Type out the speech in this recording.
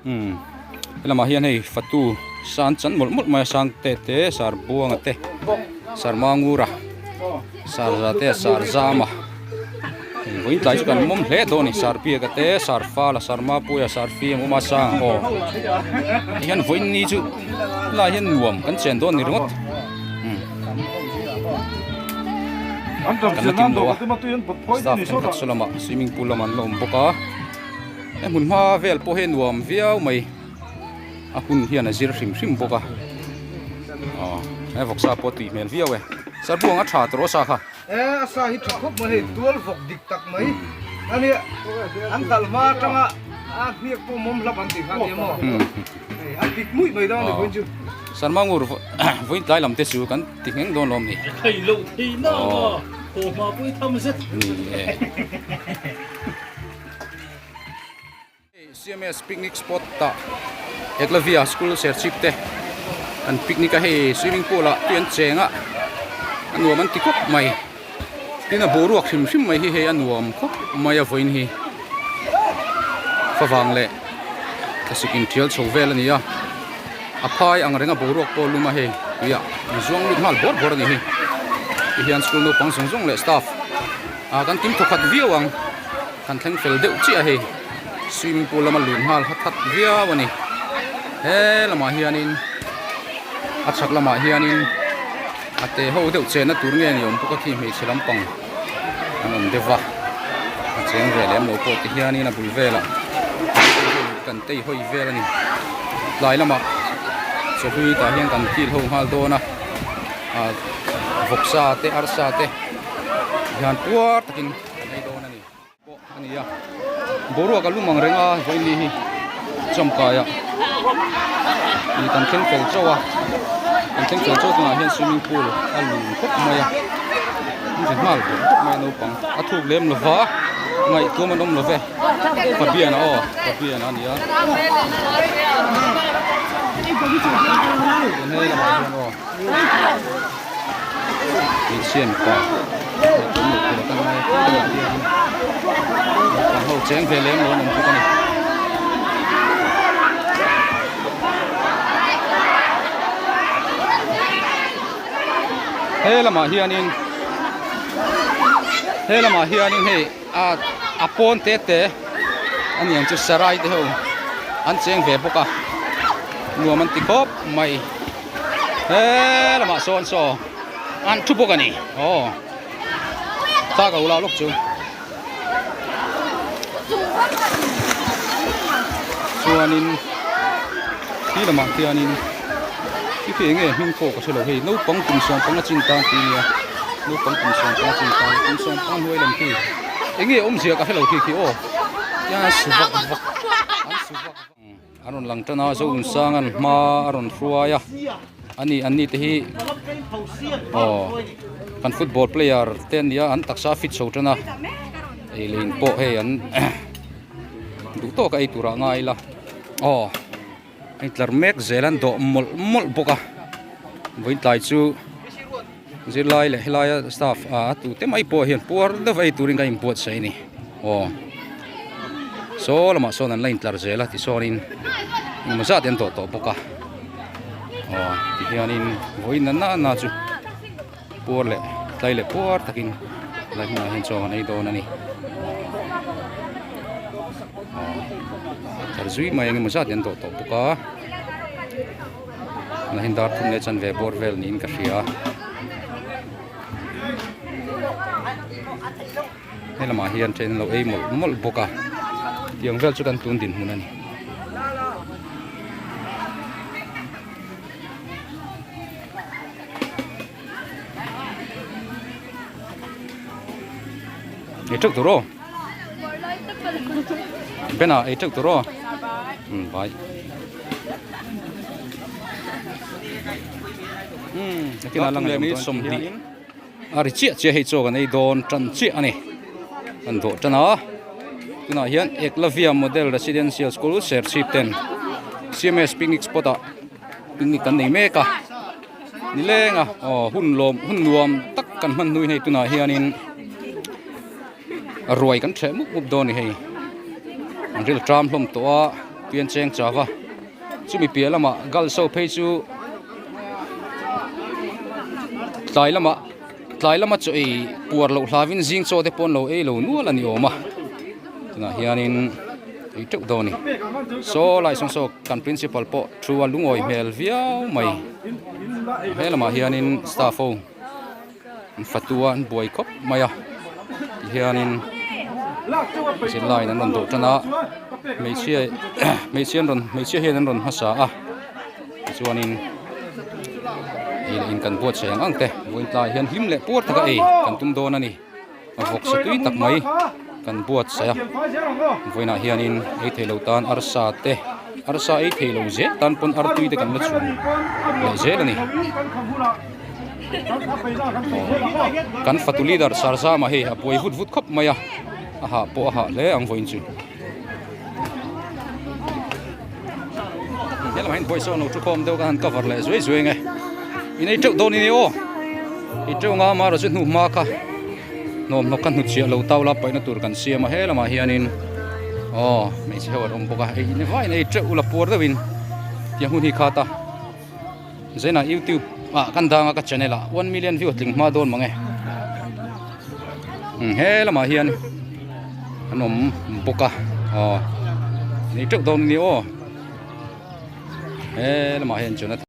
Umm helamah hian hei fatu san chan mawlh mawlh mai a sang te te sar buanga te sar mangura sar za te sar zama hei vawiin tlai chu kan mawm hle dawn a ni sar biaka te sar fala sar mapuia sar fiam awm a sang aw tihian vawiin ni chu helaiah hian nuam kan chen dawn a ni ringawt umm kan la kim lo a staff thenkhat saw lamah swimming pool lamah an la awm bawk a. He hmun hma vel pawh hi a nuam viau mai a hun hian a zir hrim hrim bawk a aw he vawksa pawh a tui hmel viau e sarbuang a tha tawh sa kha e a sa hi tha khawp mai hei tual vawk dik tak mai ani an kal hma atanga a hniak pawh mawm hlap an tih kha nia maw hei a pik muih mai dawn ni vawiin chu sarmangur vawiin tlai lam te chu kan ti ngheng dawn lawm ni thei loh thei na a haw hma pawh i tham zet ni e. CMS picnic spot tah Eklavia school serchhip te an picnic a hei swimming pool ah tui an cheng a a nuam an ti khawp mai tin a boruak hrim hrim mai hi hei a nuam khawp mai a vawiin hi favang leh thlasik inthial chho vel a ni a a phai ang reng a boruak pawh lum a hei tuiah an zuang lut nghal bawrh bawrh a ni hi tihian school naupang zawng zawng leh staff ah kan kim thawkhat viau ang. Kan thleng fel deuh chiah a hei swimming pool lama lut nghal kha that viau a ni he lamah hianin a chhak lamah hianin a te ho deuh chenna tur nge ni awm bawk a khi hmeichhe lampang an awm deuh va a cheng ve lem lo pawh ti hianin a bul velah kan tei hawi vel a ni tlai lamah chawhlui tah hian kan kil ho nghal dawn a ah vawksa te arsa te hian puar takin. Kan ei dawn a ni pawh a ni a boruak a lum ang reng a vawiin hi chawmkaiah ih kan thleng fel chauh a kan thleng fel chauh tunah hian swimming pool a lum khawp mai a an ri nghal bawk bawk mai a naupang a thuk lem lo va ngaihtuam an awm lo ve Fabian aw Fabian a ni a he lamah hian aw. Hmeichhia mipa tum loh tur a kan ngai tlem ah hian naupang ho cheng ve lem lo an awm bawk a ni. He lamah hianin he lamah hianin hei a a pawn te te a niang chu sarai te ho an cheng ve bawk a nuam an ti khawp mai. He lamah sawn saw an thu bawk a ni aw thla ka ula lawk chu chuanin khi lamah khianin khi khi enge hming pawh ka hrelo hei naupang kum sawmpanga chin tan tih a nia naupang kum sawmpanga chin tan kum sawmpanga hnuai lam khi enge awmzia ka hrelo khi khi aw tiang su vak vak an su vak vak. An rawn lang tan a Zonunsang an hma a rawn hruai a ani an ni te hi aw kan football player te an ni a an taksa a fit chho tan a ei leh in pawh hei an duh tawk a ei turah ngai ila aw hei tlar mek zel an dawh mawlh mawlh bawk a vawiin tlai chu zirlai leh helaia staff a tute mai pawh hian puar deuh a ei turin kan inbuatsaih a ni aw saw lamah sawn an la intlar zel a tichuanin engemaw zat an dawh tawh bawk a aw tihianin vawiin na na chu puar leh tlai leh puar takin helai hmunah hian chaw an ei dawn a ni aw tlar zui mai engemaw zat an dawh tawh bawk a. Tunah hian dar thum leh chanve bawr vel niin ka hria he lamah hian train an lo ei mawlh mawlh bawk a tiang vel chu kan tun dinhmun a ni. Ei teuh tur aw Bena ei teuh tur aw um vai um nakinah lang leh mai sawmhnih a ri chiah chiah hei chaw kan ei dawn tan chiah a ni kan dawh tan a tunah hian Eklavia Model Residential School Serchhip ten C_M_S picnic spot ah picnic kan nei mek a. Ni leng a aw hun lawm hun nuam tak kan hman hnuin hei tunah hianin ruai kan ṭheh mup mup dawn a ni hei an ril ṭam hlawm tawh a. Tui an cheng chau a, chumi piah lamah girls ho phei chu tlai lamah tlai lama chaw ei puar loh hlauhin zing chaw te pawh an lo ei lo nual a ni awm a tunah hianin ei teuh dawn a ni saw lai sawn saw kan principal pawh thu a lungawi hmel viau mai he lamah hianin staff ho. An fatu a an buai khawp mai a tihianin zirlaiin an rawn dawh tan a hmeichhia hmeichhia an rawn hmeichhia hian an rawn hmasa a tichuanin ei leh in kan buatsaih ang ang te vawiin tlaiah hian hlim leh puar taka ei kan tum dawn a ni a vawksa tui tak mai kan buatsaih a vawiinah hianin ei theih loh tan arsa te arsa ei theih loh zel tan pawn artui te kan la chhum leh zel a ni. Kan fatu leader Sarzama hei a buai vut vut khawp mai a, a hah pawh a hah hle ang vawiin chu. He lamah hian pawisa an lo thu khawm deuh ka han cover leh zuai zuai ang e. In ei teuh dawn ini aw, ei teuh nga amaherawh chu hnu hma kha hnawmhnawk kha hnutchhiah lo tau la paihna tur kan siam a he lamah hianin aw hmeichhe ho an awm bawk a, ei ni vaiin ei teuh ula puar deuhin tiang hun hi khat a. Zainah youtube ah kan dang a ka channel ah 1 million view a tling hma dawn mang e he lamah hian an awm bawk a aw nei teuh dawn a ni aw he lamah hian Jonathan.